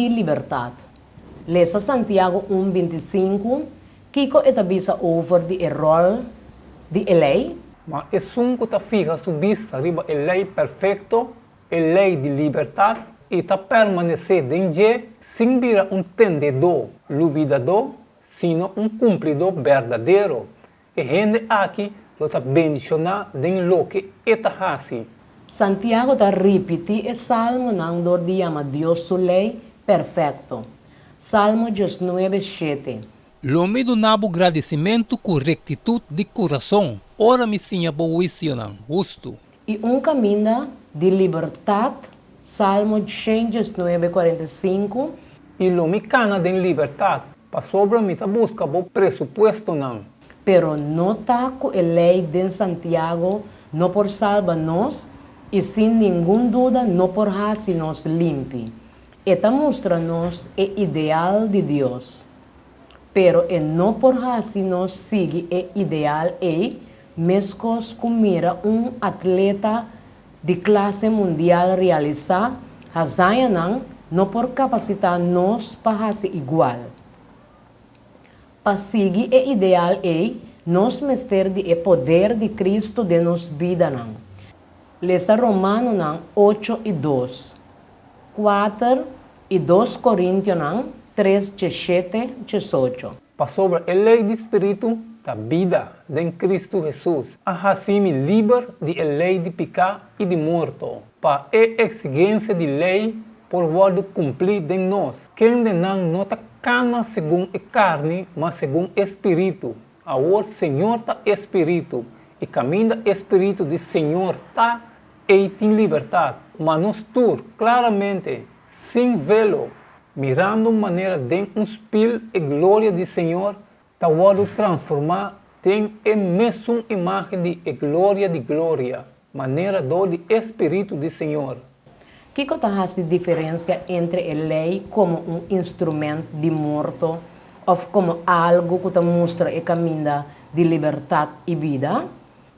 di libertat. Lesa Santiago 1, 25, kiko e ta bisa over di e ròl di e lei? Ma esun ku ta fiha su bista riba e lei perfekto, e lei di libertat, i ta permanesé den dje, sin bira un tendedó lubidadó, sino un kumplidó berdadero, e hende aki lo ta bendishoná den loke e ta hasi. Santiago ta ripití e Salmonan dor di yama Dios su lei perfekto. Salmo 19, 7. Lo mi duna bo gradisimentu ku rektitut di kurason, ora mi siña bo huisionan hustu. I un kaminda di libertat, Salmo 119, 45. I lo mi kana den libertat, pasobra mi ta buska bo presupuestonan. Pero no ta ku e lei den Santiago no por salba nos i sin ningun duda no por hasi nos limpi. E ta mustra nos e ideal di Dios. Pero e no por hasi nos sigui e ideal ei, meskos ku mira un atleta di klase mundial realisá hazañanan no por kapasitá nos pa hasi igual. Pa sigui e ideal ei, nos mester di e poder di Kristu den nos bidanan. Lesa Romanonan 8 i 2, 4 i 2 Korintionan 3, 17, 18. Pasobra e lei di spiritu ta bida den Kristu Hesus a hasi mi liber di e lei di piká i di morto, pa e eksigensia di lei por wòrdu kumplí den nos, kendenan no ta kana segun e karni, ma segun e spiritu. Awor Señor ta e Spiritu, i kaminda e Spiritu di Señor ta, ei tin libertat. Ma nos tur, klaramente, sin velo, mirando manera den un spil e gloria di Señor, ta wòrdu transformá den e mesun imágen di e gloria di gloria, manera dor di e Spiritu di Señor. Kiko ta hasi diferensia entre e lei komo un instrumènt di morto òf komo algu ku ta mustra e kaminda di libertat i bida?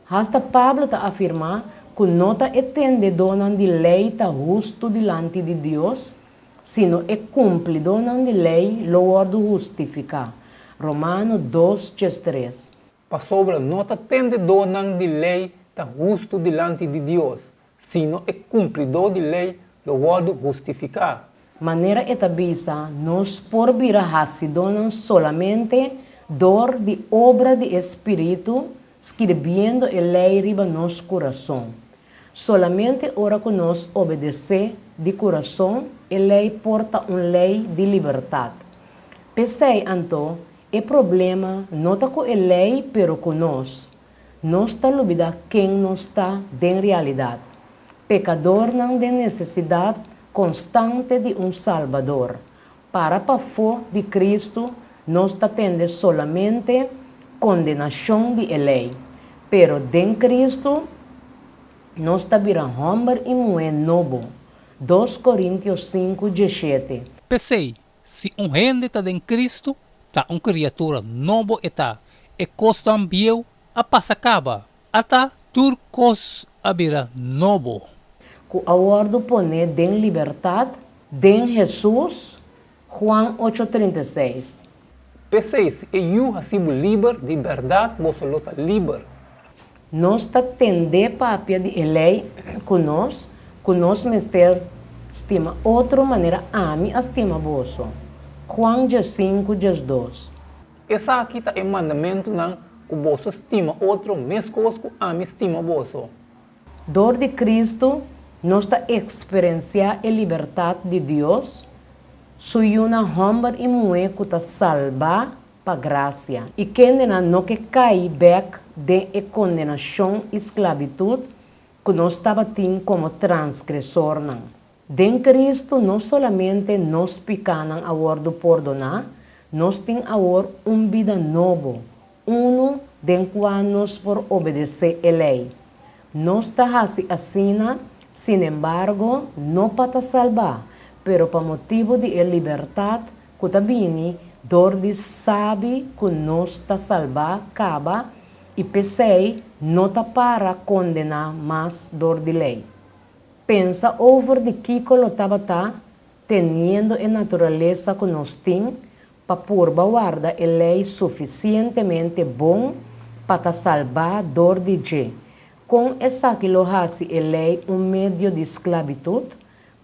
Hasta Pablo ta afirmá ku no ta e tendedónan di lei ta hustu dilanti di Dios, sino e kumplidónan di lei lo wòrdu hustifiká. Romano 2, 13. Pasobra no ta tendedónan di lei ta hustu dilanti di Dios, sino e kumplidó di lei lo wòrdu hustifiká. Manera e ta bisa, nos por bira hasidónan solamente dor di obra di e Spiritu skirbiendo e lei riba nos kurason. Solamente ora ku nos obedesé di kurason, e lei por ta un lei di libertat. P'esei anto, e problema no ta ku e lei pero ku nos. Nos ta lubidá ken nos ta den realidat, pekadornan den nesesidat konstante di un Salbador. Para pafó di Kristu nos ta tende solamente kondenashon di e lei, pero den Kristu nos ta bira hòmber i muhé nobo, 2 Korintio 5, 17. P'esei, si un hende ta den Kristu, ta un kriatura nobo e ta, e kosnan bieu a pasa kaba, ata tur kos a bira nobo. Ku a wòrdu poné den libertat den Hesus, Juan 8, 36. P'esei, si e Yu hasi bo liber, di bèrdat boso lo ta liber. Nos ta tendé papia di e lei ku nos, ku nos mester stima otro manera ami a stima boso. Juan 15, 12. Esaki ta e mandamentunan, ku boso stima otro meskos ku ami stima boso. Dor di Kristu nos ta eksperensiá e libertat di Dios, Su yunan hòmber i muhé ku ta salbá pa grasia, i kendenan no ke kai bèk den e kondenashon i sklabitut ku nos tabatin komo transgresornan. Den Kristu no solamente nos pikánan a wòrdu pordoná, nos tin awor un bida nobo, unu den kua nos por obedesé e lei. Nos ta hasi asina, sinembargo, no pa ta salbá, pero pa motibu di e libertat ku ta bini dor di sabi ku nos ta salbá kaba i p'esei no ta para kondená mas dor di lei. Pensa over di kiko lo tabata. teniendo e naturalesa ku nos tin, pa purba warda e lei sufisientemente bon pa ta salbá dor di dje? Kon esaki lo hasi e lei un medio di sklabitut?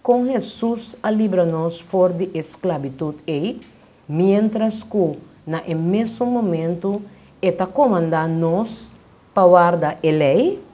Kon Hesus a libra nos for di e sklabitut ei, miéntras ku na e mesun momentu e ta komandá nos pa warda e lei?